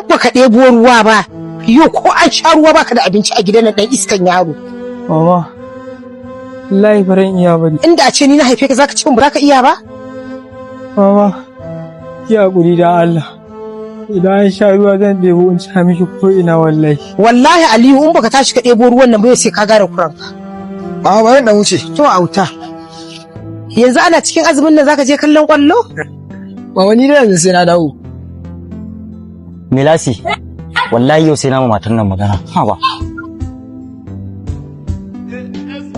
Baka ɗebo ruwa ba, yau ko an sha ruwa baka da abinci a gidan nan, ɗan iskan yaro. Mama, wallahi baran iya bane. Inda a ce ni na haife ka, zaka ce min ba ka iya ba? Mama, ki haƙuri da Allah. Idan an sha ruwa zan ɗebo in ci miki ko ina wallahi. Wallahi Aliyu, in baka tashi ka ɗebo ruwan nan ba, sai ka gane kuranka. Mama, bari na wuce. To auta. Yanzu ana cikin azumin nan zaka je kallon kwallo? Mama, ni da yanzu sai na dawo. Melasi, wallahi yau sai na ma matan nan magana. Ha ba.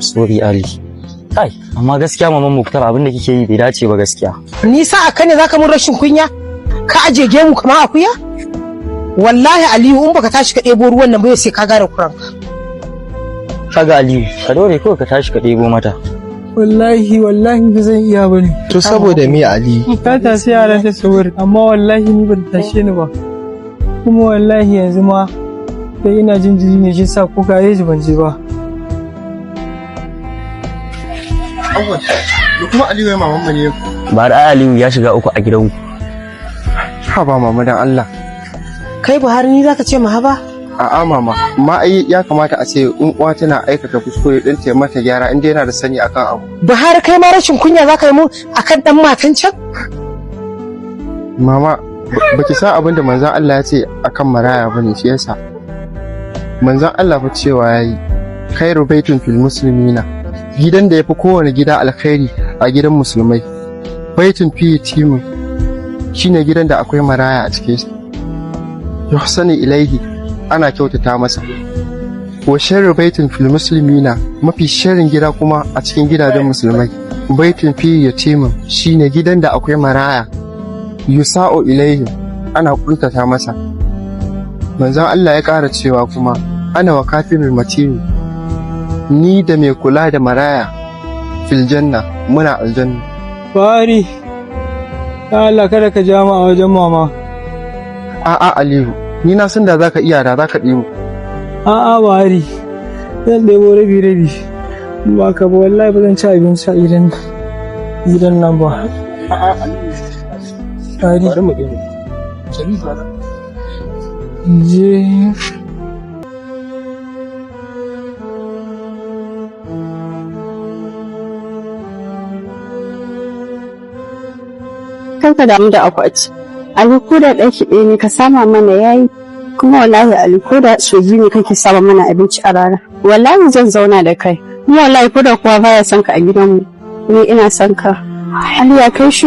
Sorry Ali. Kai, amma gaskiya maman Muktar, abin da kike yi bai dace ba gaskiya. Ni sa aka ne zaka mun rashin kunya? Ka aje gemu kamar akuya? Wallahi Aliyu, in baka tashi ka ɗebo ruwan nan ba, sai ka gane kuranka. Kaga Aliyu, ka dore kawai ka tashi ka ɗebo mata. Wallahi, wallahi ba zan iya bane. To saboda me, Ali? Ta tashi yaran ta sahur, amma wallahi ni ban tashe ni ba. Kuma wallahi yanzu ma sai ina jin jiri ne, shi sa ko gareji ban je ba. Awwal, da kuma Aliyu ya maman mu ne. Ba da Aliyu ya shiga uku a gidanku. Ha ba mama, dan Allah. Kai Buhari, ni zaka ce mu haba? A'a mama, amma ai ya kamata a ce in uwa tana aikata kuskure din ta mata gyara in dai yana da sani akan abu. Buhari, kai ma rashin kunya zaka yi mun akan dan matan can? Mama, baki san abin da manzon Allah ya ce akan maraya bane, shi yasa. Manzon Allah fa cewa yayi khairu baitun fil muslimina, gidan da yafi kowane gida alkhairi a gidan musulmai, baitun fi yatimin, shine gidan da akwai maraya a cikin sa, yuhsanu ilaihi, ana kyautata masa, wa sharru baitin fil muslimina, mafi sharrin gida kuma a cikin gidajen musulmai, baitun fi yatimin, shine gidan da akwai maraya, yusa'u ilaihi, ana kuntata masa. Manzon Allah ya ƙara cewa kuma ana wa kafilul yatimi, ni da mai kula da maraya fil janna, muna aljanna. Buhari, ya Allah kada ka ja mu a wajen mama. A'a Aliyu, ni na san da zaka iya, da zaka ɗebo. A'a Buhari, zan ɗebo rabi rabi. Ba ka ba, wallahi ba zan ci abinci a gidan nan ba. A'a Aliyu. Buhari, Bari mu ɗebo. Je. Kar ka damu da akwati. Ali, ko da ɗaki ɗaya ne ka sama mana yayi. Kuma wallahi Ali, ko da sau biyu ne kake sama mana abinci a rana, wallahi zan zauna da kai. Kuma wallahi ko da kuwa baya son ka a gidanmu, ni ina son ka. Ali ya kai shi.